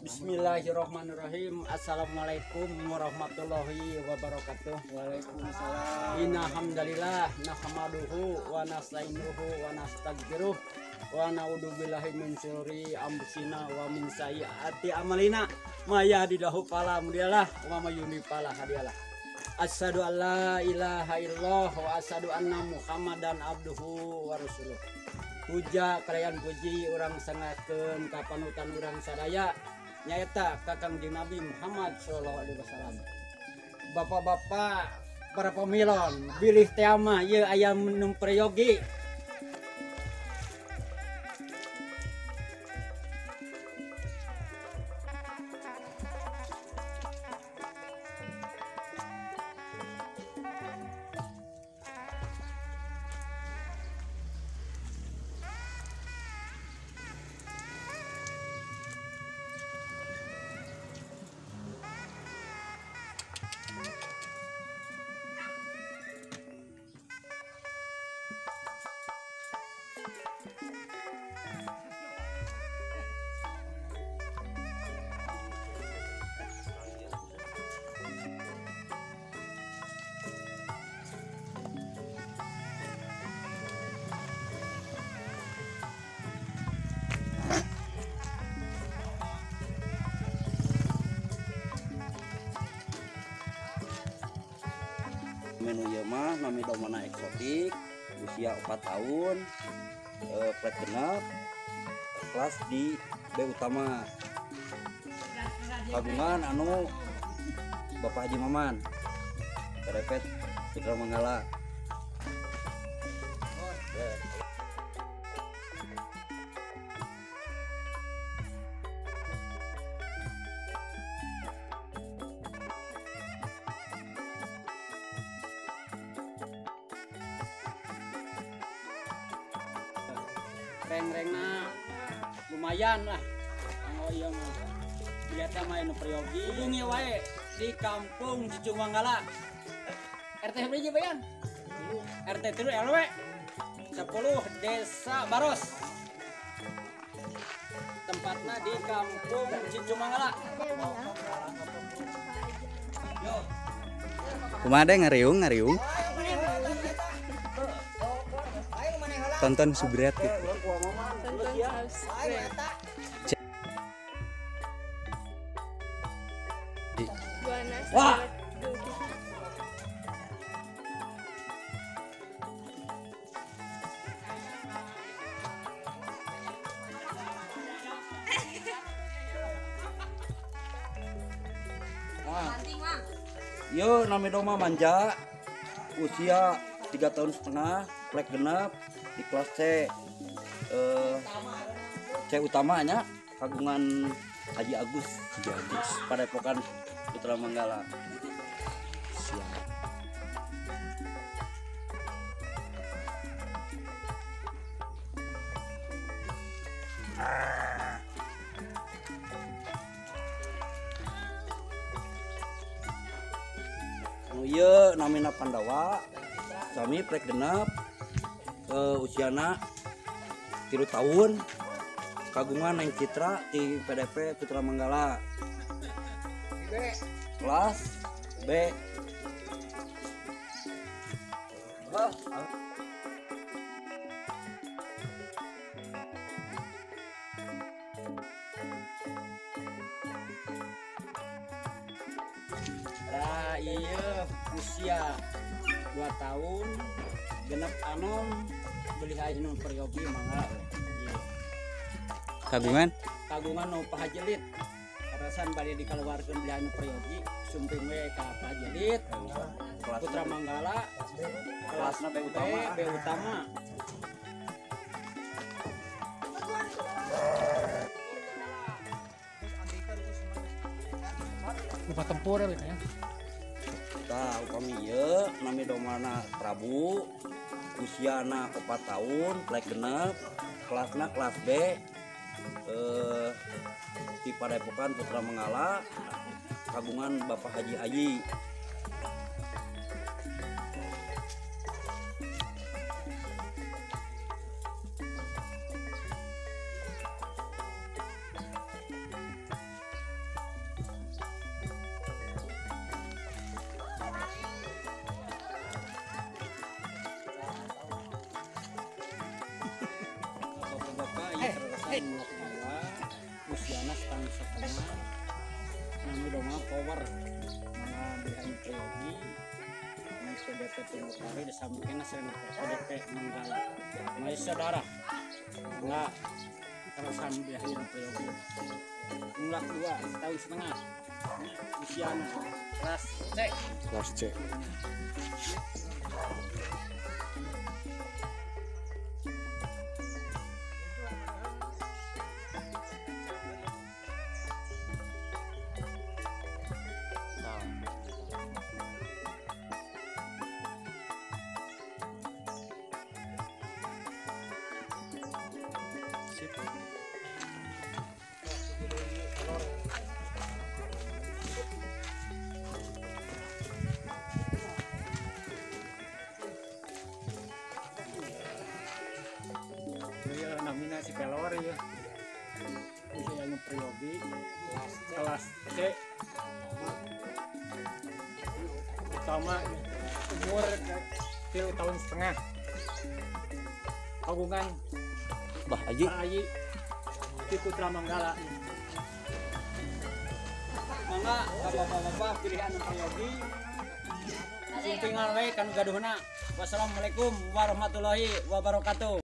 Bismillahirrahmanirrahim. Assalamualaikum warahmatullahi wabarakatuh. Waalaikumsalam. Innalhamdalillah nahmaduhu wa nasta'inuhu wa nastaghfiruh wa na'udzubillahi min syururi anfusina wa min sayyiati a'malina. May yahdihillahu fala mudhillalah wa may yudhlil fala hadiyalah. Asyhadu an la ilaha illallah wa asyhadu anna Muhammadan abduhu wa rasuluh. Puja kalayan puji urang sangakeun ka panutan urang sadaya nyaeta ka Kangjeng Nabi Muhammad sallallahu alaihi wasallam. Bapak-bapak para pemilon bilih teh mah ieu aya nu prayogi. Menu ieu mah nami domana eksotik, usia 4 tahun, plek genep, kelas di B utama. Kagungan anu Bapak Haji Maman, Kerepet Putra Manggala. Reng-rengna lumayan lah. Oh iya mah. Biasa mah anu prayogi. Hubungi wae di Kampung Cicumanggala. RT berapa bayan? RT 3 RW 10 Desa Baros. Tempatnya di Kampung Cicumanggala. Kumaha deh ngariung ngariung. Tonton subscribe gitu. Tonton subscribe. Wah. Yo nami doma manja, usia 3 tahun setengah, plek genep di kelas C, C utamanya kagungan Haji Agus, Haji Agus Padepokan Putra Manggala. Siap. Ieu namina Pandawa, sami plek genep, usiana 3 tahun, kagungan Neng Citra di PDP Putra Manggala. Kelas B. Nah, iya usia 2 tahun genep anom beli anu prayogi mangga. Kagungan? Kagungan nu Pak Haji Lit. Karasan bade dikeluarkeun beli anu prayogi sumping we ka Pak Haji Lit. Putra Manggala kelasna B utama, B utama. Lupa tempur ya ya. Tah upami ieu nami domana Prabu, usiana 4 tahun, plek genep, kelasna kelas B, di Padepokan Putra Manggala, kagungan Bapak Haji Ayi. Usiana setahun setengah. Nami domba power. Mana bihan priyogi. Nang PDP Timur Pari desa mungkin sering PDP Manggala. Mai saudara. Enggak terusan bihan priyogi. Mulak 2 tahun setengah. Usiana kelas C. Kelas C. Sip. Iya, namanya si Pelor ya. Usianya priyogi kelas C. Utama umur 3 tahun setengah. Kagungan Bah Aji. Pak Aji di Putra Manggala. Mangga bapak-bapak pilihan priyogi. Sing tinggal we kan gaduhna. Wassalamualaikum warahmatullahi wabarakatuh.